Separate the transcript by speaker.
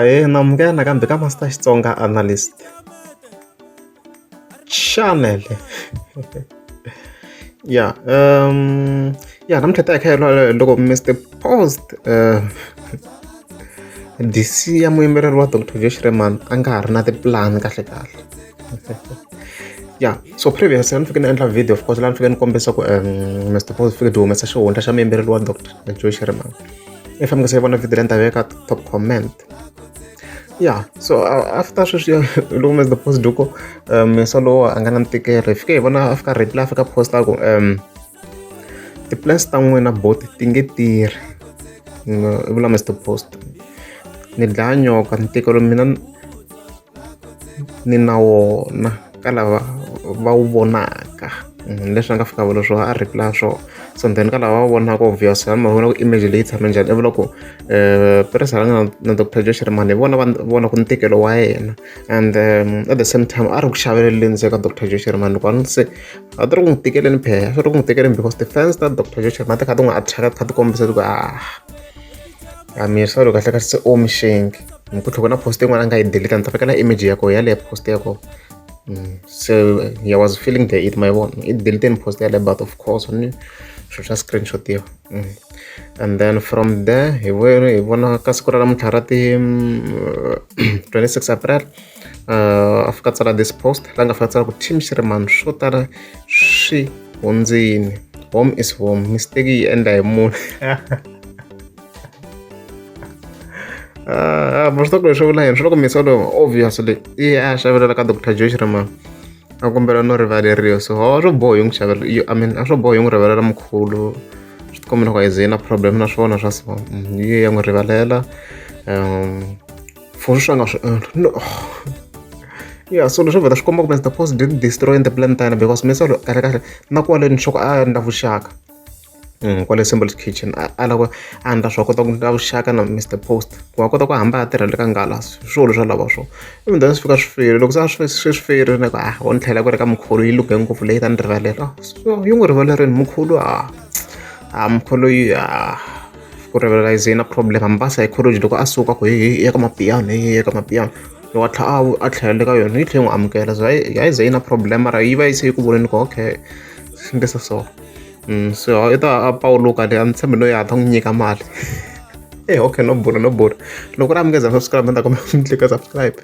Speaker 1: Ahee na amukela nakambe ka Master Xitsonga Analyst Channel ya ya namuntlha ta hi kha hi loko Mister Post D_C ya muyimbeleri wa Doctor Joe Shirimani a nga ha ri na tipulani kahle kahle ya so previous a ni fike ni endla video of course laha ni fike ni kombisa ku Mister Post fike byi humesa xihundla xa muyimbeleri wa Doctor Joe Shirimani if mi nga se vona video leyi ni ta veka top comment ya so after sweswiya loko Mister Post Duko misa lowo a nga na ntikelo hi fike hi vona a fika reply a fika post a ku ti-plans ta n'wina bot ti nge tirhi i vula Mister Post ni dlaya nyoka ntikelo mina ni na wona ka lava va wu vonaka leswi a nga fika vula swona a reply swona so then ka lava va vonaka obvious a ma vona ku image leyi tshame njhani i vula ku Press Rhangani na Doctor Joe Shirimani hi vona va vona ku ntikelo wa yena and at the same time a ri ku xaveleleni se ka Doctor Joe Shirimani loko a ni se a ti ri ku n'wi tikeleni phela swi ri ku n'wi tikeleni because ti-fans ta Doctor Joe Shirimani ti kha ti n'wi attack ti kha ti kombisa ku a a miri kahle kahle se o mixengi ku tlhela ku na post yin'wana a nga yi delete ni ta vekela image ya kona yaleyo post ya kona so he was feeling the it ma yi vona i delete post yaleyo but of course ni swilo swa screenshotiwa and then from there hi vuye hi vona ka siku ra namuntlha ra ti 26 April a fika tsala this post la nga fika tsala ku team Shirimani swo tala swi hundzini home is home mistake yi endla hi munhu ma swi tiva ku leswi vula yini swi loko misa lowu obviously i ya xavelela ka Doctor Joe Shirimani a kombela no rivaleriwa so a swo boha yi n'wi xavela I mean a swo boha yi n'wi rivalela mkhulu swi tikomba loko a ze yi na problem na swona swa so yi ya n'wi rivalela for sweswi a nga swi endla no ya so leswi vheta swi komba ku Mister Post didn't destroy the plan ta yena because misa loyi kahle kahle na kwaleni swa ku a endla vuxaka kwale Simple Kitchen a a lava a endla swa kota ku endla vuxaka na Mister Post ku a kota ku hamba a tirha le ka nghala swilo swo lava swona even then swi fika swi feyila loko se a swi swi feyirile ni ku a wo ni tlhela ku ri ka mkhulu yi lunghe ngopfu leyi ta ni rivalela so yi n'wi rivalerini mkhulu a a mkhulu yi a ku rivalela yi ze yi na problem hambi va psychology loko a suka ku hi ya ka mapiyano hi ya ka mapiyano loko a tlhela a tlhelela le ka yona yi tlhela yi n'wi amukela so a yi ze yi na problem mara yi va yi se yi ku voneni ku okay swi ndlisa so. So i ta a pawuluka le a ni tshembi no ya ta n'wi nyika mali e okay no bula no bula loko ri amukeza subscribe ni ta kombela mi tlika subscribe.